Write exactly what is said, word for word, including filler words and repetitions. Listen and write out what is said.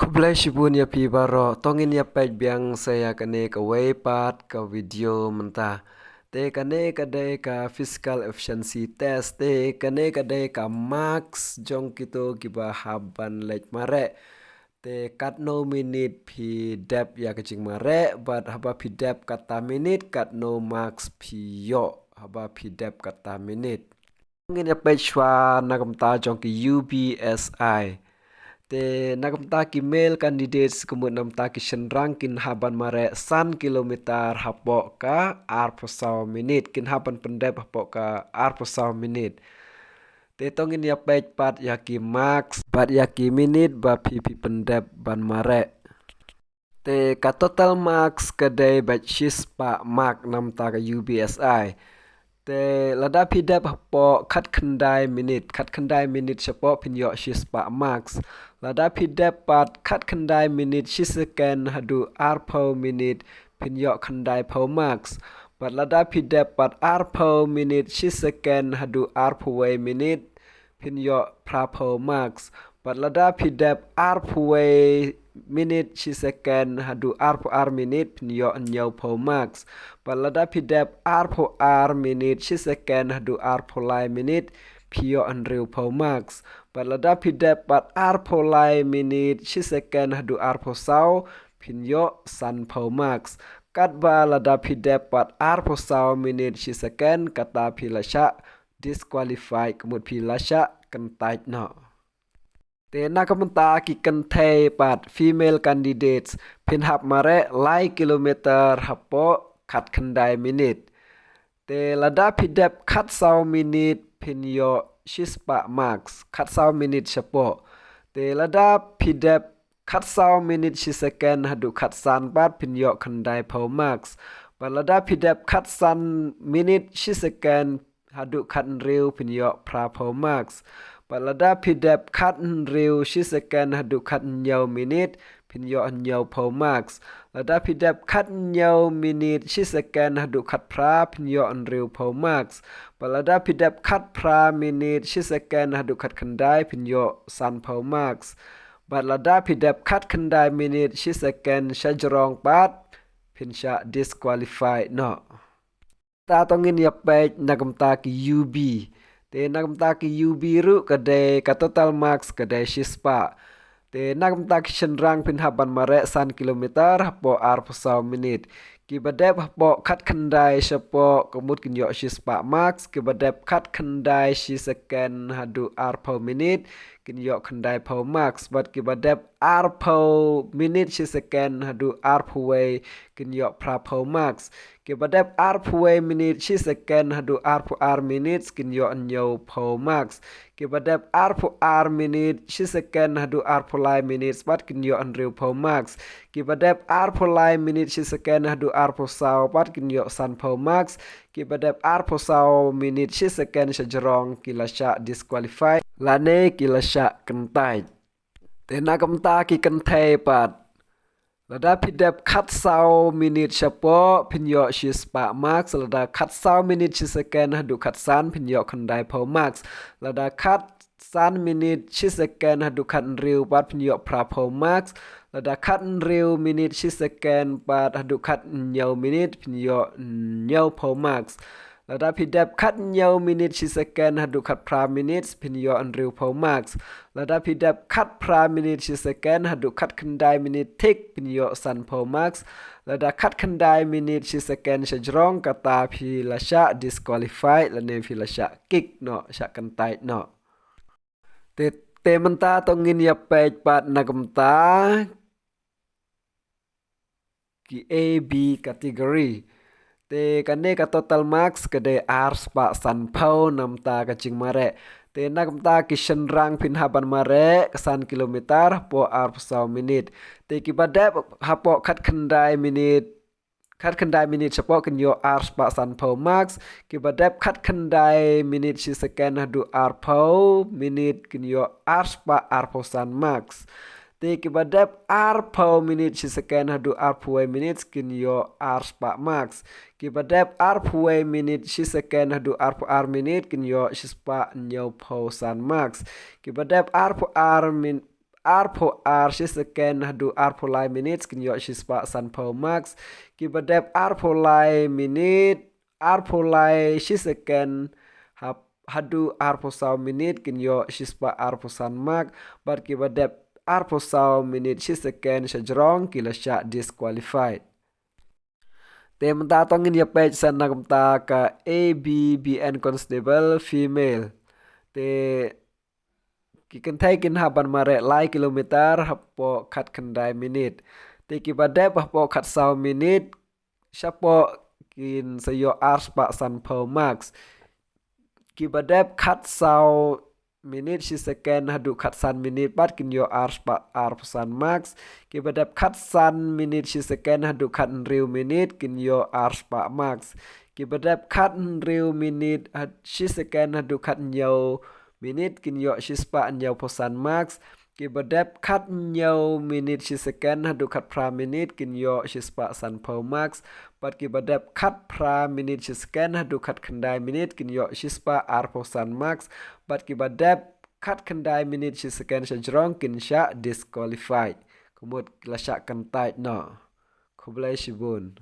Khublei shibun ïa phi baroh, to ngin ïa peit biang sa ïa kane kawei pat ka video mynta. Te kane ka dei ka physical efficiency test, te kane ka dei ka marks jong kito kiba hap ban leit mareh. Te katno minit phi dep ïa ka jingmareh, bad haba phi dep kata minit, katno marks phi ïoh haba phi dep kata minit. Ngin ïa peit shuwa na ka bynta jong ki U B S I. Te na ka bynta ki male candidates, ka mut na ka bynta ki shynrang, kin hap ban mareh san kilometer hapoh ka arphew saw minit, kin hap ban pyndep hapoh ka arphew saw minit. Te to ngin ïa peit pat ïa ki marks bad ïa ki minit ba phi, phi pyndep ban mareh. Te ka total marks ka dei beit shispah mark na ka bynta ka U B S I. Te lada phi dep hapoh khatkhyndai minit, khatkhyndai minit shapoh, phin ïoh shispah marks. Lada phi dep pat khatkhyndai minit shi second haduh arphew minit, phin ïoh khyndaiphew marks. Bad lada phi dep pat arphew minit shi second haduh arphew wei minit, phin ïoh phraphew marks. Bad lada phi dep arphew wei minit shi second haduh arphew ar minit, phin ïoh hynñiewphew marks. Bad lada phi dep arphew ar minit shi second haduh arphew lai minit, phi ïoh hynriewphew marks. Bad lada phi dep pat arphew lai minit shi second haduh arphew saw, phin ïoh sanphew marks. Katba lada phi dep pat arphew saw minit shi second, kata phi la shah disqualified, ka mut phi la shah kyntait noh. Te na ka bynta ki kynthei pat, female candidates, phin hap mareh lai kilometer hapoh khatkhyndai minit. Te lada phi dep khatsaw minit, phin ïoh shispah marks, khatsaw minit shapoh. Te lada phi dep khatsaw minit shi second haduh khatsan pat, phin ïoh khyndaiphew marks. Bad lada phi dep khatsan minit shi second haduh khathynriew, phin ïoh phraphew marks. Bad lada phi dep khathynriew shi second haduh khathynñiew minit, phin ïoh hynñiewphew marks. Lada phi dep khathynñiew minit shi second haduh khatphra, phin ïoh hynriewphew marks. Bad lada phi dep khatphra minit shi second haduh khatkhyndai, phin ïoh sanphew marks. Bad lada phi dep khatkhyndai minit shi second shajrong pat, phin shah disqualified noh. Te to ngin ïa peit na ka bynta ki U B. Te na ka bynta ki U B ruh ka dei ka total marks ka dei shispah. Te na ka bynta ki shynrang phin hap ban mareh san kilometer hapoh arphew saw minit. Kiba dep hapoh khatkhyndai shapoh, ka mut kin ïoh shispah marks, kiba dep khatkhyndai shi second haduh arphew minit, kin ïoh khyndaiphew marks, bad kiba dep arphew minit shi second haduh arphew wei, kin ïoh phraphew marks. Kiba dep arphew wei minit shi second haduh arphew ar minit, kin ïoh hynñiewphew marks. Kiba dep arphew ar minit shi second haduh arphew lai minit pat, kin ïoh hynriewphew marks. Kiba dep arphew lai minit shi second haduh arphew saw pat, kin ïoh sanphew marks. Kiba dep arphew saw minit shi second shajrong, ki la shah disqualified lane ki la shah kyntait. Te na ka bynta ki kynthei pat. Lada phi dep khatsaw minit shapoh, phin ïoh shispah marks. Lada khatsaw minit shi second haduh khatsan, phin ïoh khyndaiphew marks. Lada khatsan minit shi second haduh khathynriew pat, phin ïoh phraphew marks. Lada khathynriew minit shi second pat haduh khathynñiew minit, phin ïoh hynñiewphew marks. Lada phi dep khathynñiew minit shi second haduh khatphra minit, phin ïoh hynriewphew marks. Lada phi dep khatphra minit shi second haduh khatkhyndai minit thik, phin ïoh sanphew marks. Lada khatkhyndai minit shi second shajrong, kata phi la shah disqualified lane phi la shah kick noh, shah kyntait noh. Te, te mynta to ngin ïa peit pat na ka bynta ki A B category. Te kane ka total marks ka dei arspah sanphew na ka bynta ka jingmareh. Te na ka bynta ki shynrang phin hap ban mareh ka san kilometer hapoh arphew saw minit. Te kiba dep hapoh khatkhyndai minit, khatkhyndai minit shapoh kin ïoh arspah sanphew marks. Kiba dep khatkhyndai minit shi second haduh arphew minit kin ïoh arspah arphew san marks. Te kiba dep arphew minit shi second haduh arphew wei minit kin ïoh arspah marks. Kiba dep arphew wei minit shi second haduh arphew ar minit kin ïoh shispah hynñiewphew san marks. Kiba dep arphew ar min-, arphew ar shi second haduh arphew lai minit kin ïoh shispah sanphew marks. Kiba dep arphew lai minit, arphew lai shi second hap-, haduh arphew saw minit kin ïoh shispah arphew san mark. Bad kiba dep arphew saw minit shi second sha jrong ki la shah disqualified. Te mynta to ngin ïa peit sa na kumta ka A B B N constable female. Te ki kynthei kin hap ban mareh lai kilometer hapoh khatkhyndai minit. Te kiba dep hapoh khatsaw minit, shapoh kin sa ïoh arspah sanphew marks. Kiba dep khatsaw minit shi second haduh khatsan minit pat kin ïoh arspah arphew san marks. Kiba dep khatsan minit shi second haduh khathynriew minit kin ïoh arspah marks. Kiba dep khathynriew minit had-, shi second haduh khathynñiew minit kin ïoh shispah hynñiewphew san marks. Kiba dep khathynñiew minit shi second haduh khatphra minit kin ïoh shispah sanphew marks. Bad kiba dep khatphra minit shi second haduh khatkhyndai minit kin ïoh shispah arphew san marks. Bad kiba dep khatkhyndai minit shi second sha jrong kin shah disqualified. Ka mut la shah kyntait noh. Khublei shibun.